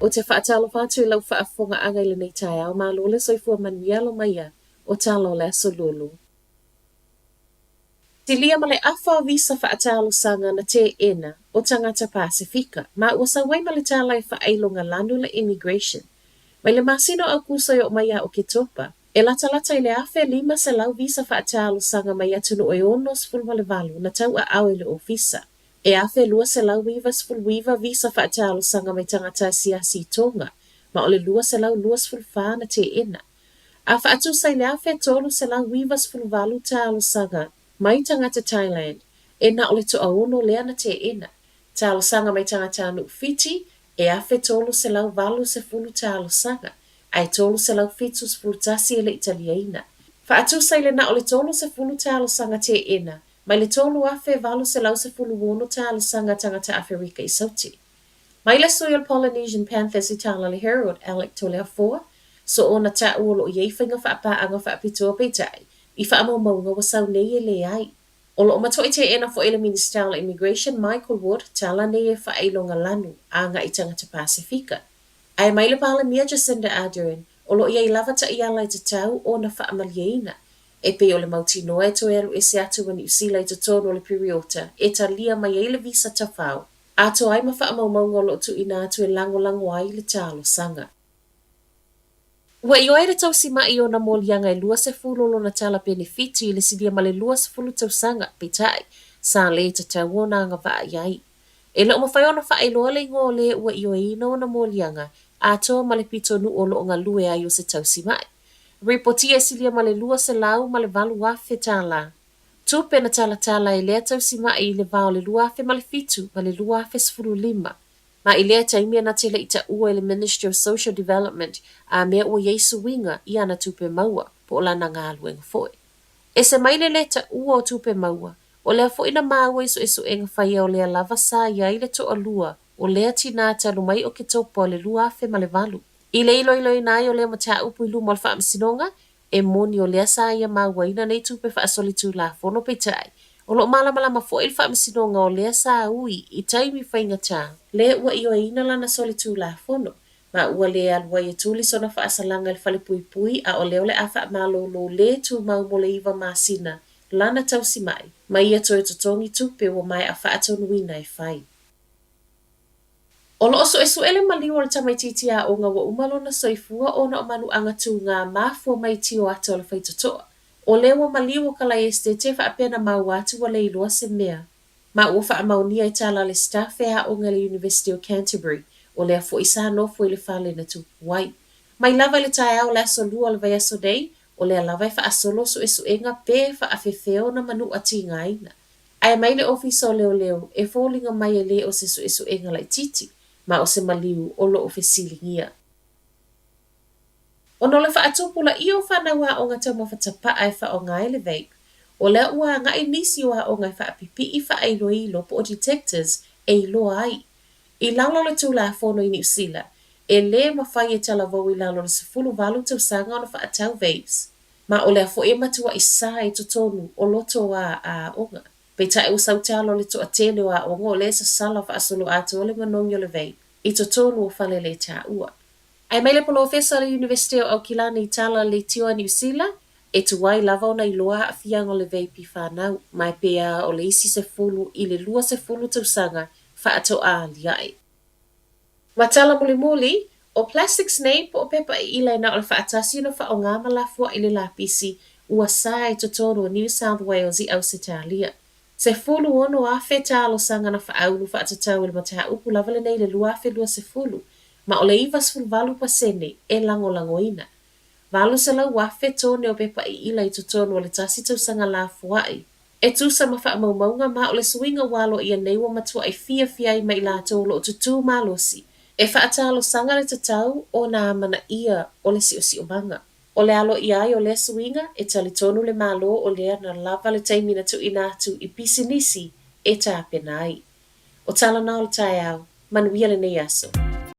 Ou te faatalofa atu i lau faafofogaaga i lenei taeao, malo le soifua manuia alo mai a o tala o le Aso Lulu. Silia ma le afa o visa faatalosaga na teena o tagata Pasefika ma ua sau ai ma le tala e faailoga lanu le Immigration. Mai le masina o Aukuso e oo mai ia Oketopa, e latalata i le 1500 visa faatalosaga mai atunuu e 68 na tauaao e le ofisa. E 1299 visa faatalosaga mai tagata asiasi i Tonga, ma o le 224 na teena. A faatusa i le 1398 talosaga mai tagata Thailand, e na o le toaono lea na teena. Talosaga mai tagatanuu Fiti, e 1380 talosaga, ae 371 e le i taliaina. Faatusa i le na o le 30 talosaga teena mai le 3816 talosaga tagata Aferika i Sauti. Mai le sui o le Polynesian Panthers i tala le Herald, Alec Toleafoa, so ona ta'u o lo o i ai faiga faapaaga faapitoa peitai, i faamaumauga ua sau nei e leai. O lo o matuai teena foi le Minisita o le Immigration Michael Wood tala nei e faailoga lanu agai tagata Pasefika. Ae mai le Palemia Jacinda Ardern, o lo o i ai lava ta'iala e tatau ona faamalieina e pei o le mautinoa e toe alu ese atu ma Niu Sila i totonu o le piriota e talia mai ai le visa tafao atoa ai ma faamaumauga o lo o tuuina atu e lagolago ai le talosaga. Ua ioe le tausima'i i ona moliaga e 20 o lona tala penefiti i le silia ma le 20 tausaga, peitai, sa le tatau ona agavaa i ai. E le o mafai ona faailoa le igoa o le ua ioeina ona moliaga atoa ma le pitonuu o lo o galue ai o se tausima'i. Ripotia e silia ma le $208,000 tālā. Tupe na talatala e lea tausima'i i le va o le 2007 ma le 2015. Ma i lea taimi ana te le i taua i le Ministry of Social Development a mea ua i ai suiga i ana tupe maua, po o lana galuega foi. Ese mai le lē taua o tupe maua, o lea foi na māua i suesuega faia o lea lava sa i ai le toalua o lea tinā talu mai Oketopa o le 2008. I le iloiloina ai o lea mataupu i luma o le Faamasinoga, e moni o lea sa ia mauaina nei tupe faasolitulafono peitai, o lo o malamalama foi le Faamasinoga o lea sa ui i taimi faigata, lea ua ioeina lana solitulafono, ma ua le alu ai e tuli sona faasalaga i le falepuipui a o lea o le a faamalolo lē tumau mo le iwa masina lana tausima'i, ma ia toe totogi tupe ua maea faatonuina e fai. O lo o suesue le maliu o le tamaitiiti aoga ua uma lona soifua ona o manuaga tūgā mafua mai tio ata o le faitotoa. O lea ua maliu o Kalaesetete faapea na maua atu ua le iloa se mea. Ma ua faamaonia e tala a le staff e aoga i le University o Canterbury, o lea foi sa nofo i le fale na tupu ai. Mai lava i le taeao o le aso lua o le vaiaso nei, o lea lava e faasolo suesuega pe faafefea ona manua tigaina. Ae mai le Ofisa o Leoleo e foliga mai e le o se suesuega laitiiti, ma o se maliu o lo o fesiligia. Ona o le faatupulaia o fanau aoga taumafa tapaa e faaaoga ai le vape, o lea ua agai nisi o aoga e faapipii faailoilo po o detectors e iloa ai. I lalo o le Tulafono i Niu Sila, e lē mafai e talavou i lalo o le 18 tausaga ona faatau vapes. Ma o lea foi e matuai sa i totonu o loto a aoga. Peitai ua sautalo le toatele o aoga o lea e sasala faasoloatoa le manogi o le vape i totonu o fale le taua. Ae mai le polofesa o le Iunivesite o Aukilani i tala leitioa Niu Sila, e tuai lava ona iloa aafiaga o le vape i fanau, ma e pea o le isi sefulu i le 20 tausaga faatoa aliae. Ma tala mulimuli, o plastics nei po o pepa iʻila e na o le faatasi ona faaaoga ma lafoaʻi le lapisi ua sa i totonu o New South Wales i Ausetalia. 16,000 talosaga na faaulu faatatau i le mataupu lava lenei i le 2020, ma o le 98 pasene e lagolagoina. 800,000 tone o pepa iʻila i totonu o le tasi tausaga lafoaʻi. E tusa ma faamaumauga ma o le suiga ua aloaia nei ua matuai fiafia ai ma i latou o lo o tutū malosi e faatalosaga le tatau ona amanaia o le siosiomaga. O le aloaia ai o lea suiga, e talitonu le Malo o lea na lava le taimi na tuuina atu i pisinisi e tapena ai. O tala na o le taeao, manuia lenei aso.